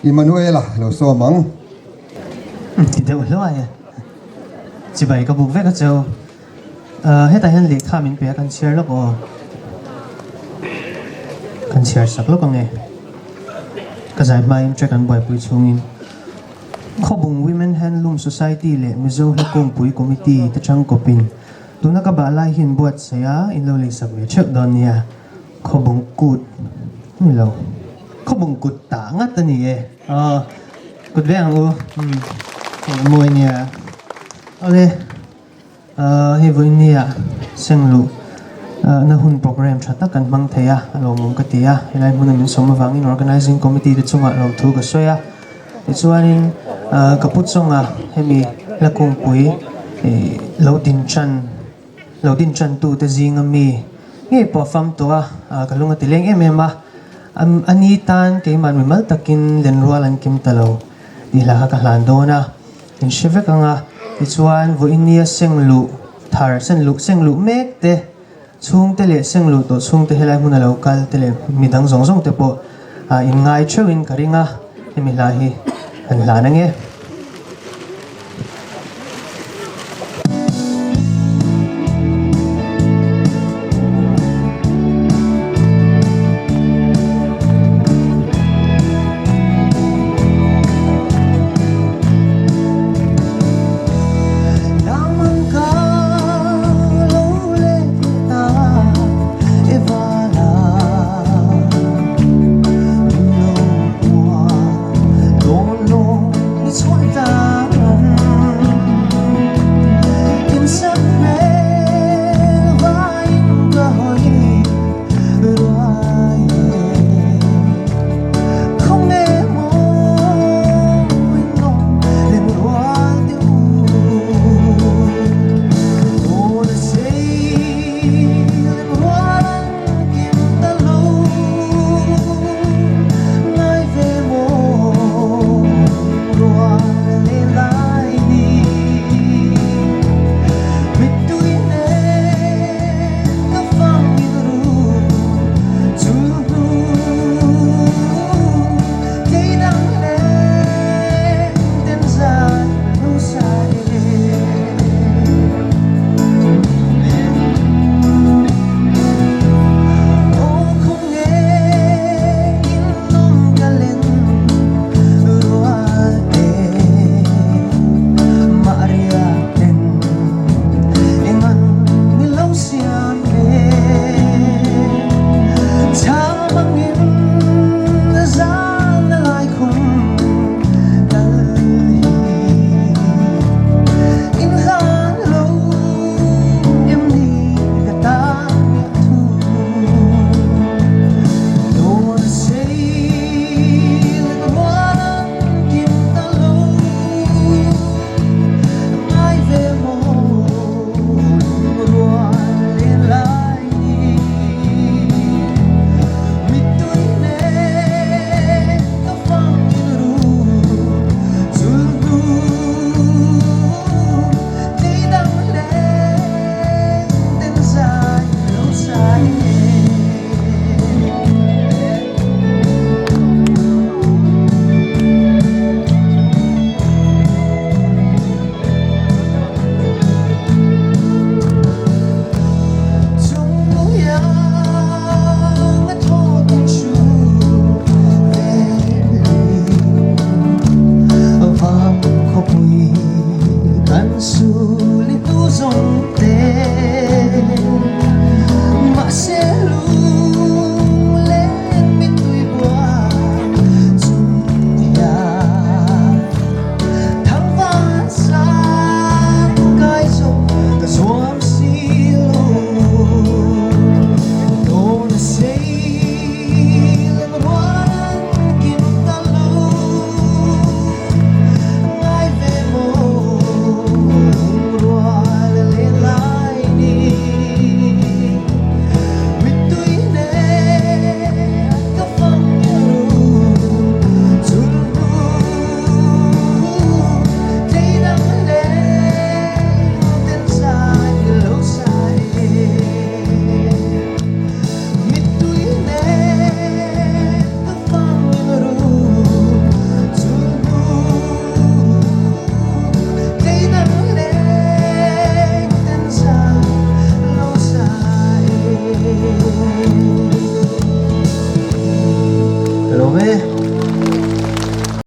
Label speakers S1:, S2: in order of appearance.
S1: Immanuela lo sawm ang.
S2: Ti deuh hluai e. Chibai ka buk vek a cheu. Hetah hian lehkha min pe a kan chhiar lawk aw. Kan chhiar sak lawk ang e. Ka zai hmain track an buaipui chhungin Khawbung Women Handloom Society leh Mizo Hla Kungpui Committee te changkawpin tuna ka bah lai hian buatsaih a in lo leisak ve theuh dawn nia. Khawbung kut ni lo. Khawbung kut tah ngat a ni e. Aw kut ve ang u. Umm hei a mawi nia. Awle hei vawiin nia Sengluh na hun program tha tak kan hmang thei a, a lawmawm ka ti a. Helai hmuna min sawm avangin Organizing Committee te chungah lawmthu ka sawi a. Tichuanin ka pu chawnga hemi hla kungpui lo din tan Lo din tantu te zinga mi ngei pawh a fam tawh a, ka lung a ti leng em em a. A ni tan keimah mimal takin lenrual an kim ta lo tih hla kha ka hlan dawn a, in hre vek ang a. Tichuan, vawinia seng luh thar, seng luh seng luh mek te, chhungte leh seng luh tawh chhungte helai hmuna lo kal te leh midang zawng zawng te pawh in ngai theuhin ka ring a, hemi hla hi kan hlan ang e.